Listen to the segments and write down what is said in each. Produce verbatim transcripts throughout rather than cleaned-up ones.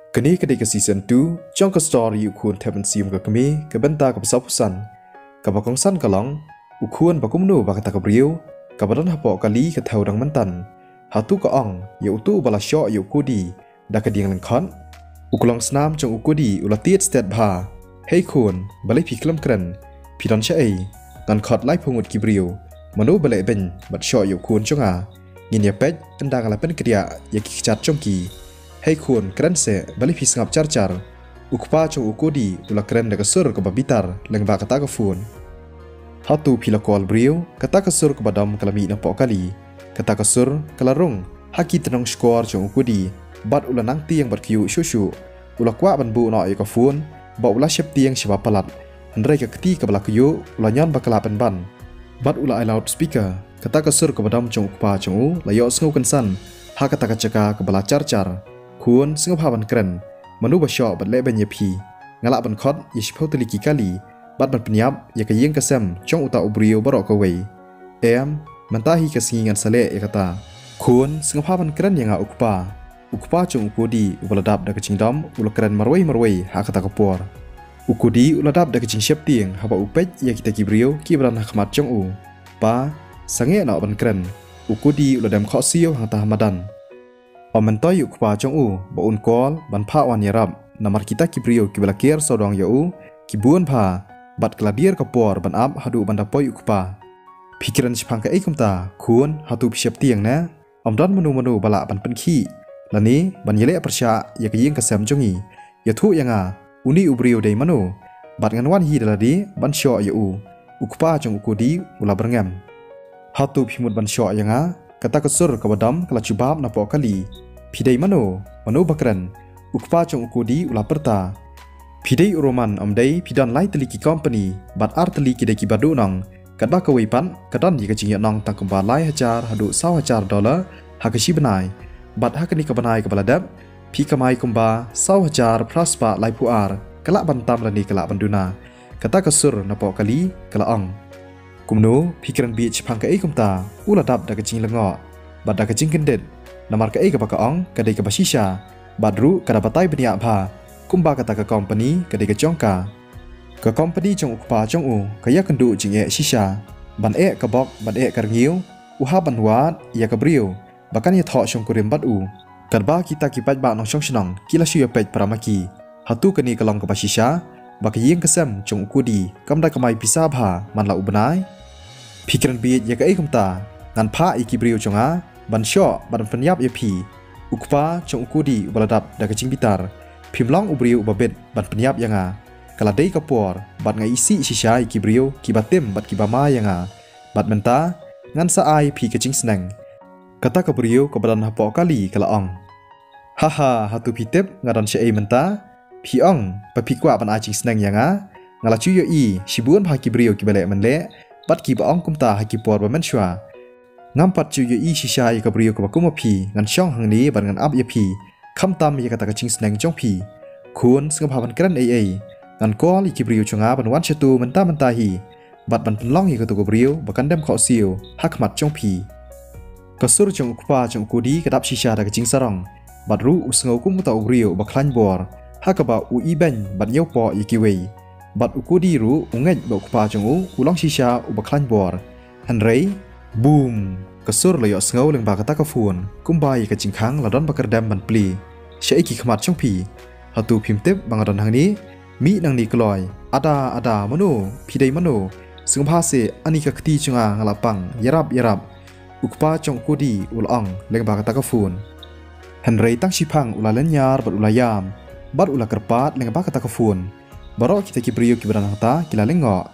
Kane ka dei ka season two jong ka story U Khun Thep Mynsiem ka Kmie, ka bynta kaba sawphew san. Kaba kongsan ka long, u khun ba kumno ba kata ka briew kaba don hapoh kali ka thew dang mynta. Hato ka ong ïa uto uba la shoh ïa u Kudi da ka dieng lyngkhot. U klong snam jong u Kudi u la tied stet bha. Hei khun, balei phi khlem kren? Phi don shaei? Ngan khot laiphew ngut ki briew. Mano ba leh beiñ bad shoh ïa u khun jong nga? Ngin ïa peit ynda nga la pynkdiah ïa ki kjat jong ki. Hei khun, kren seh, balei phi sngap jar jar? U kpa jong u Kudi u la kren da ka sur kaba bitar lyngba kata ka phone. Hato phi la call briew? Kata ka sur kaba dom ka la mih napoh kali. Kata ka sur ka la rung ha ki tnong shkor jong u Kudi, bad u la nang tieng bad kyiuh shuh shuh. U la kwah ban buh noh ïa ka phone, bad u la sheptieng shaba palat. Hynrei ka kti kaba la kyiuh u la ñion bakla pynban, bad u la ai loudspeaker. Kata ka sur kaba dom jong u kpa jong u la ïohsngew kynsan ha kata ka jaka kaba la jar jar. Khun, sngewbha ban kren, mano ba shoh bad leh beiñ ïa phi? Nga lah ban khot ïa shiphew tylli ki kali bad ban pynïap ïa ka ïing ka sem jong uta u briew baroh kawei. Em, mynta hi ka sngi ngan sa leh ïa kata. Khun, sngewbha ban kren ïa nga, u kpa. U kpa jong u Kudi uba la dap da ka jingdom u la kren marwei marwei ha kata ka por. U Kudi u la dap da ka jingsheptieng haba u peit ïa kita ki briew kiba don ha khmat jong u. Pa, sangeh noh ban kren. U Kudi u la dem khohsiew hangta ha madan. Ym myntoi u kpa jong u ba un call ban phah wan ïarap, namar kita ki briew kiba la ker sawdong ïa u ki bun bha, bad ka la dier ka por ban ap haduh ban da poi u kpa. Phi kren shaphang kaei kumta, khun? Hato phi sheptieng ne? Ym don mano mano ba lah ban pynkhih lane ban ïaleh pyrshah ïa ka ïing ka sem jong ngi. Ïathuh ïa nga, une u briew dei mano, bad ngan wan hi da lade ban shoh ïa u. U kpa jong u Kudi u la byrngem. Hato phi mut ban shoh ïa nga? Kata ka sur kaba dom ka la jubab napoh kali. Phi dei mano? Mano ba kren? U kpa jong u Kudi u la pyrta. Phi dei u Roman, ym dei? Phi don lai tylli ki company bad ar tylli ki dei kiba duhnong. Katba kawei pat ka don ïa ka jingïohnong tang kumba lai hajar haduh saw hajar dollar ha ka shi bnai. Bad ha kane ka bnai kaba la dep, phi kamai kumba saw hajar phra spah laiphew ar. Ka lah ban tam lane ka lah ban duna. Kata ka sur napoh kali ka la ong. Kumno, phi kren bieit shaphang kaei kumta? U la dap da ka jinglyngngoh bad da ka jingkyndit, namar kaei kaba ka ong ka dei kaba shisha, bad ruh ka da batai bniah bha kumba kata ka company ka dei ka jong ka. Ka company jong u kpa jong u ka ïakynduh jingeh shisha, ban eh ka bok, ban eh ka rngiew, u hap ban wad ïa ka briew ba kan ïathoh shongkurim bad u. Katba kita ki paidbah nongshong shnong ki la shu ïapeit para ma ki, hato kane ka long kaba shisha ba ka ïing ka sem jong u Kudi kam da kamai pisa bha man la u bnai? Phi kren bieit ïa kaei kumta? Ngan phah ïa ki briew jong nga ban shoh bad ban pynïap ïa phi. U kpa jong u Kudi uba la dap da ka jingbitar. Phim long u briew uba bit ban pynïap ïa nga. Ka la dei ka por bad nga isih shisha ïa ki briew kiba tim bad kiba ma ïa nga. Bad mynta ngan sa ai phi ka jingsneng. Kata ka briew kaba don hapoh kali ka la ong. Ha ha, hato phi tip nga don shaei mynta? Phi ong ba phi kwah ban ai jingsneng ïa nga? Nga la ju ïohi shibun bha ki briew kiba leh mynleh bad kiba ong kumta ha ki por ba mynshuwa. Ngam pat ju ïohi shisha ïa ka briew kaba kum ma phi. Ngan shong hangne bad ngan ap ïa phi, khamtam ïa kata ka jingsneng jong phi. Khun, sngewbha ban kren ei ei. Ngan call ïa ki briew jong nga ban wan shato mynta mynta hi bad ban pynlong ïa kato ka briew ba kan dem khohsiew ha khmat jong phi. Ka sur jong u kpa jong u Kudi ka dap shisha da ka jingsarong, bad ruh u sngew kum uta u briew uba khlaiñ bor ha kaba u ibeiñ bad ñiewpoh ïa kiwei. Bad u Kudi ruh u ngeit ba u kpa jong u u long shisha uba khlaiñ bor. Hynrei, boom, ka sur la ïohsngew lyngba kata ka phone kumba ïa ka jingkhang la don ba kyrdem ban plie. Shaei ki khmat jong phi? Hato phim tip ba nga don hangne? Mih nangne kloi. Ada, ada, mano? Phi dei mano? Sngewbha seh, ani ka kti jong nga, nga la pang. Ïarap, ïarap. U kpa jong u Kudi u la ong lyngba kata ka phone. Hynrei tang shiphang u la lynñiar bad u la ïam bad u la kyrpad lyngba kata ka phone. Baroh kita ki briew kiba don hangta ki la lyngngoh.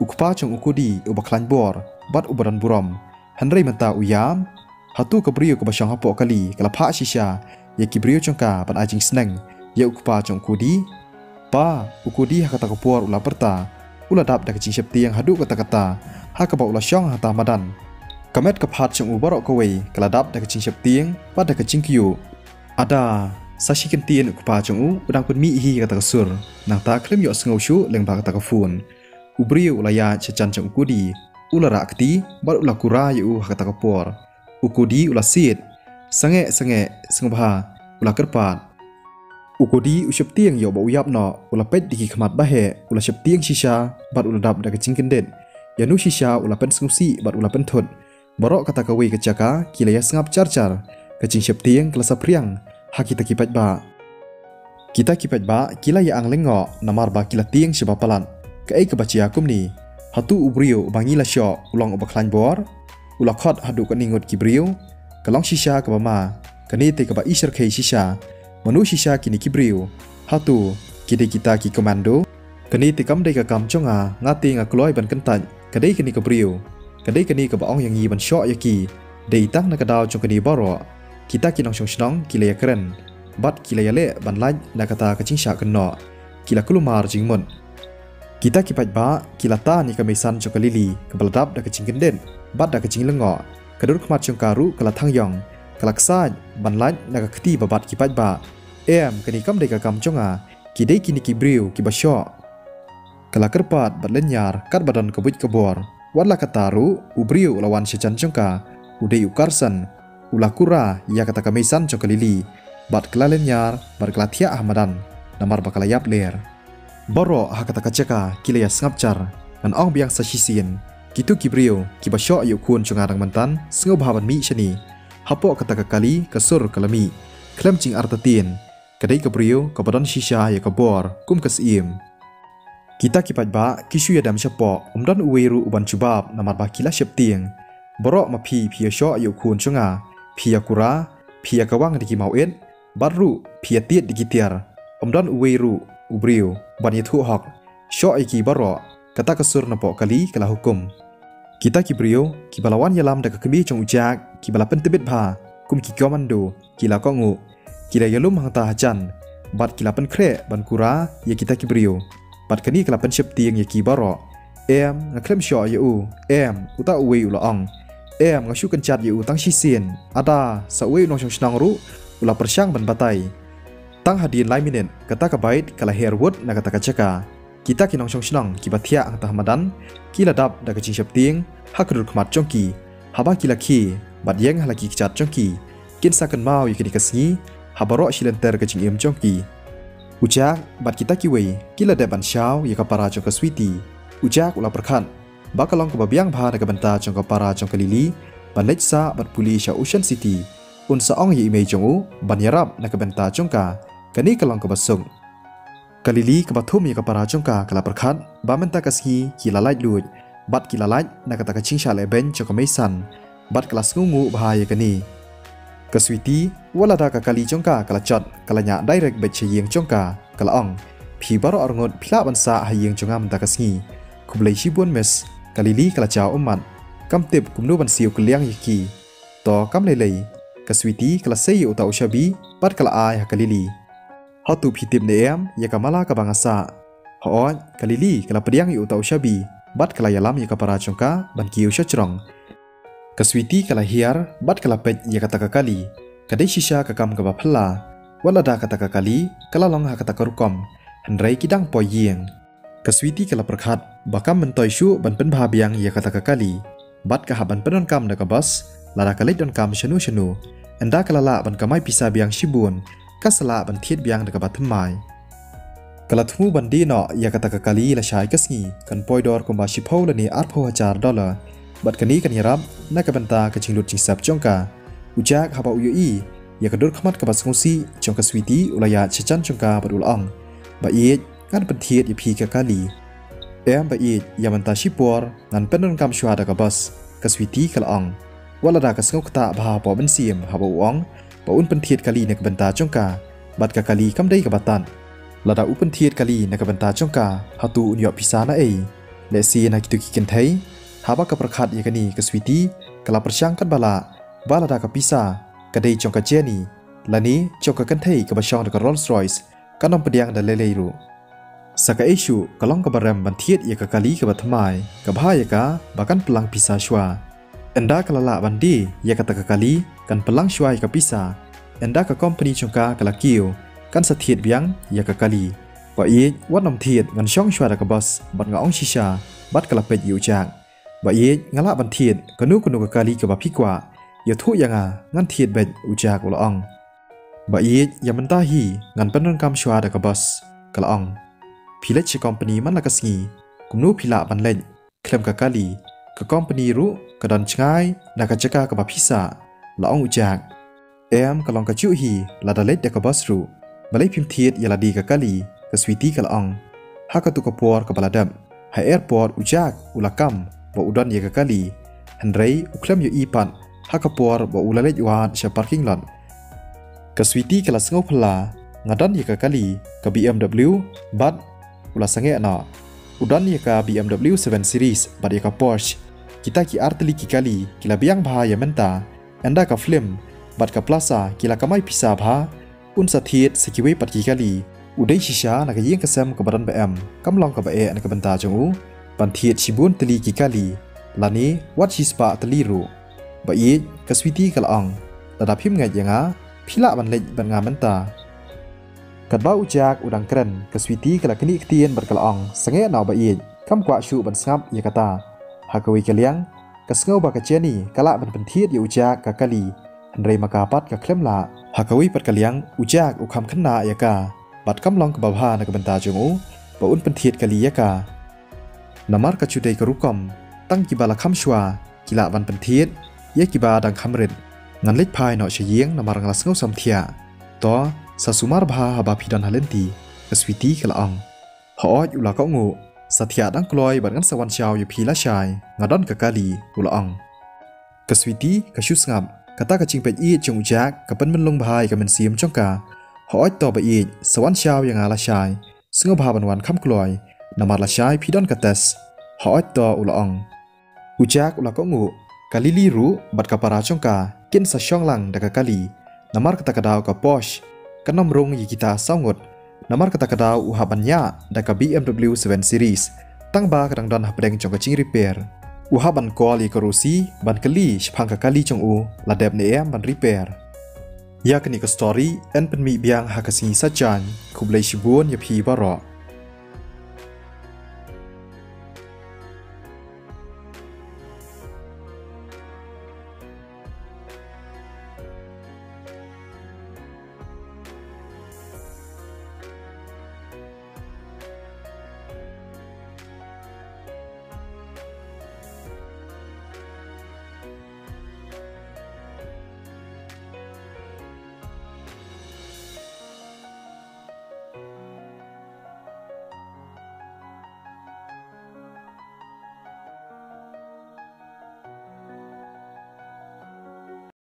U kpa jong u Kudi uba khlaiñ bor bad uba don burom, hynrei mynta u ïam. Hato ka briew kaba shong hapoh kali ka la phah shisha ïa ki briew jong ka ban ai jingsneng ïa u kpa jong u Kudi? Pa, u Kudi ha kata ka por u la pyrta. U la dap da ka jingsheptieng haduh katta katta ha kaba u la shong hangta madan. Ka met ka phad jong u baroh kawei ka la dap da ka jingsheptieng bad da ka jingkyiuh. Ada, sa shi kyntien u kpa jong u u dang pynmih hi kata ka sur. Nangta khlem ïohsngew shuh lyngba kata ka phone. U briew u la ïaid sha jan jong u Kudi, u la rah kti bad u la kura ïa u ha kata ka por. U Kudi u la siat. Sangeh, sangeh, sngewbha, u la kyrpad. U Kudi u sheptieng ïa uba u ïap noh, u la peit da ki khmat baheh, u la sheptieng shisha, bad u la dap da ka jingkyndit. Ïa no shisha u la pynsngewsih bad u la pynthut. Baroh kata kawei ka jaka ki la ïa sngap jar jar. Ka jingsheptieng ka la saphriang ha kita ki paidbah. Kita ki paidbah ki la ïa ang lyngngoh namar ba ki la tieng shaba palat. Kaei kaba jia kumne? Hato u briew uba ngi la shoh u long uba khlaiñ bor? U la khot haduh katne ngut ki briew? Ka long shisha kaba ma. Kane te kaba i shyrkhei shisha. Mano shisha kine ki briew? Hato ki dei kita ki komando? Kane te kam dei ka kam jong nga, nga te nga kloi ban kyntait. Ka dei kane ka briew, ka dei kane kaba ong ïa ngi ban shoh ïa ki. Dei tang na ka daw jong kane baroh. Kita ki nongshong shnong ki la ïa kren bad ki la ïa leh ban lait na kata ka jingshah kynnoh. Ki la kulmar jingmut. Kita ki paidbah ki la tan ïa ka meisan jong ka Lily kaba la dap da ka jingkyndit bad da ka jinglyngngoh. Ka dur khmat jong ka ruh ka la thang ïong, ka la ksaid ban lait na ka kti ba bat ki paidbah. Em, kane kam dei ka kam jong nga. Ki dei kine ki briew kiba shoh. Ka la kyrpad bad lynñiar katba don ka buit ka bor. Wat la katta ruh, u briew u la wan shajan jong ka, u dei u Carson. U la kura ïa kata ka meisan jong ka Lily. Bad ka la lynñiar bad ka la thiah ha madan, namar ba ka la ïap ler. Baroh ha kata ka jaka ki la ïa sngap jar. Ngan ong biang sa shisien, kito ki briew kiba shoh ïa u khun jong nga dang myntan, sngewbha ban mih shane. Hapoh kata ka kali ka sur ka la mih. Khlem jingartatien, ka dei ka briew kaba don shisha ïa ka bor kum ka Syiem. Kita ki paidbah ki shu ïadem shapoh, ym don uwei ruh uban jubab namar ba ki la sheptieng. Baroh ma phi phi ïa shoh ïa u khun jong nga, phi ïa kura, phi ïa kawang da ki mawit, bad ruh phi ïa tied da ki tiar. Ym don uwei ruh u briew ban ïathuh hok. Shoh ïa ki baroh, kata ka sur napoh kali ka la hukum. Kita ki briew kiba la wan ïalam da ka kmie jong u Jack, kiba la pyntbit bha kum ki komando, ki la kohnguh. Ki la ïalum hangta hajan bad ki la pynkhreh ban kura ïa kita ki briew. Bad kane ka la pynsheptieng ïa ki baroh. Em, nga khlem shoh ïa u. Em, uta uwei u la ong. Em, nga shu kynjat ïa u tang shisien. Ada, sa uwei u nongshong shnong ruh u la pyrshang ban batai. Tang hadien lai minit, kata ka bike ka la her wut na kata ka jaka. Kita ki nongshong shnong kiba thiah hangta ha madan, ki la dap da ka jingsheptieng ha ka dur khmat jong ki. Haba ki la khie bad ïeng ha la ki kjat jong ki, kin sa kynmaw ïa kane ka sngi ha baroh shi lynter ka jingim jong ki. U Jack bad kita kiwei ki la dep ban shaw ïa ka para jong ka Sweety. U Jack u la pyrkhat ba ka long kaba biang bha na ka bynta jong ka para jong ka Lily ban leit sah bad pule sha Ocean City. Un sa ong ïa i mei jong u ban ïarap na ka bynta jong ka. Kane ka long kaba suk. Ka Lily kaba thum ïa ka para jong ka ka la pyrkhat ba mynta ka sngi ki la laitluid bad ki la lait na kata ka jingshah lehbeiñ jong ka meisan, bad ka la sngewnguh bha ïa kane. Ka Sweety, wat lada ka kali jong ka ka la jot, ka la ñiah direct beit sha ïing jong ka, ka la ong, phi baroh arngut phi lah ban sah ha ïing jong nga mynta ka sngi. Khublei shibun miss. Ka Lily ka la jaw ummat, kam tip kumno ban siew kylliang ïa ki. To kam lei lei, ka Sweety ka la sei ïa uta u shabi bad ka la ai ha ka Lily. Hato phi tip ne em ïa ka mala kaba nga sah? Hooid, ka Lily ka la pdiang ïa uta u shabi bad ka la ïalam ïa ka para jong ka ban kiew sha jrong. Ka Sweety ka la hiar bad ka la peit ïa kata ka kali. Ka dei shisha ka kam kaba phylla. Wat lada kata ka kali ka la long ha kata ka rukom, hynrei ki dang poi ïing. Ka Sweety ka la pyrkhat ba kam myntoi shuh ban pynbha biang ïa kata ka kali. Bad ka hap ban pyndonkam da ka bus. Lada ka leit donkam shano shano, ynda ka la lah ban kamai pisa biang shibun, ka sa lah ban thied biang da kaba thymmai. Ka la thmu ban die noh ïa kata ka kali lashai ka sngi. Kan poi dor kumba shiphew lane arphew hajar dollar. Bad kane kan ïarap na ka bynta ka jinglut jingsep jong ka. U Jack haba u ïohi ïa ka dur khmat kaba sngewsih jong ka Sweety, u la ïaid sha jan jong ka bad u la ong, ba ïeit, ngan pynthied ïa phi ka kali. Em ba ïeit, ïa mynta shipor ngan pyndonkam shuwa da ka bus, ka Sweety ka la ong. Wat lada ka sngew ktah bha hapoh mynsiem haba u ong ba un pynthied kali na ka bynta jong ka, bad ka kali kam dei kaba tad. Lada u pynthied kali na ka bynta jong ka, hato un ïoh pisa na ei? Lehse na kito ki kynthei. Haba ka pyrkhat ïa kane, ka Sweety ka la pyrshang katba lah ba lada ka pisa ka dei jong ka Jenny lane jong ka kynthei kaba shong da ka Rolls Royce, kan ym pdiang da lei lei ruh. Sa kaei shuh ka long kaba rem ban thied ïa ka kali kaba thymmai, ka bha ïa ka ba kan pynlang pisa shuwa. Ynda ka la lah ban die ïa kata ka kali, kan pynlang shuwa ïa ka pisa. Ynda ka kompani jong ka ka la kiew, kan sa thied biang ïa ka kali. Ba ïeit, wat nym thied, ngan shong shuwa da ka bus bad nga ong shisha. Bad ka la peit ïa u Jack. Ba ïeit, nga lah ban thied kano kano ka kali kaba phi kwah. Ïathuh ïa nga, ngan thied beit, u Jack u la ong. Ba ïeit, ïa mynta hi ngan pyndonkam shuwa da ka bus, ka la ong. Phi leit sha company man la ka sngi, kumno phi lah ban leit khlem ka kali? Ka company ruh ka don jngai na ka jaka kaba phi sah, la ong u Jack. Em, ka long kajuh hi, lada leit da ka bus ruh, balei phim thied ïa lade ka kali? Ka Sweety ka la ong. Ha katu ka por kaba la dep ha airport, u Jack u la kam ba u don ïa ka kali, hynrei u khlem ïohi pat ha ka por ba u la leit wad sha parking lot. Ka Sweety ka la sngew phylla. Nga don ïa ka kali, ka B M W, bad u la sangeh noh. U don ïa ka B M W seven Series bad ïa ka Porsche. Kita ki ar tylli ki kali ki la biang bha ïa mynta. Ynda ka film bad ka plaza ki la kamai pisa bha, un sa thied sa kiwei pat ki kali. U dei shisha na ka ïing ka sem kaba don ba em, kam long kaba eh na ka bynta jong u ban thied shibun tylli ki kali, lane wat shispah tylli ruh. Ba ïeit, ka Sweety ka la ong, lada phim ngeit ïa nga, phi lah ban leit bad nga mynta. Katba u Jack u dang kren, ka Sweety ka la knieh ktien bad ka la ong, sangeh noh ba ïeit, kam kwah shuh ban sngap ïa kata. Ha kawei ka liang, ka sngew ba ka Jenny ka lah ban pynthied ïa u Jack ka kali, hynrei ma ka pat ka khlem lah. Ha kawei pat ka liang, u Jack u kham khynnah ïa ka, bad kam long kaba bha na ka bynta jong u ba un pynthied kali ïa ka. Namar ka ju dei ka rukom, tang kiba la kham shuwa ki lah ban pynthied ïa kiba dang kham rit. Ngan leit phai noh sha ïing namar nga la sngew samthiah. To, sa sumar bha haba phi don ha lynti, ka Sweety ka la ong. Hooid, u la kohnguh, sa thiah dang kloi bad ngan sa wan shaw ïa phi lashai, nga don ka kali, u la ong. Ka Sweety ka shu sngap, kata ka jingpeit ïeit jong u Jack ka pynmynlong bha ïa ka mynsiem jong ka. Hooid to ba ïeit, sa wan shaw ïa nga lashai, sngewbha ban wan kham kloi, namar lashai phi don ka test. Hooid to, u la ong. U Jack u la kohnguh, ka Lily ruh bad ka para jong ka kin sa shong lang da ka kali. Namar kata ka daw ka Porsche kan ym rung ïa kita saw ngut. Namar kata ka daw u hap ban ïaid da ka B M W seven Series, tang ba ka dang don hapdeng jong ka jingrepair. U hap ban call ïa ka Rosie ban kylli shaphang ka kali jong u, la dep ne em ban repair. Ïa kane ka story yn pynmih biang ha ka sngi Saitjaiñ. Khublei shibun ïa phi baroh.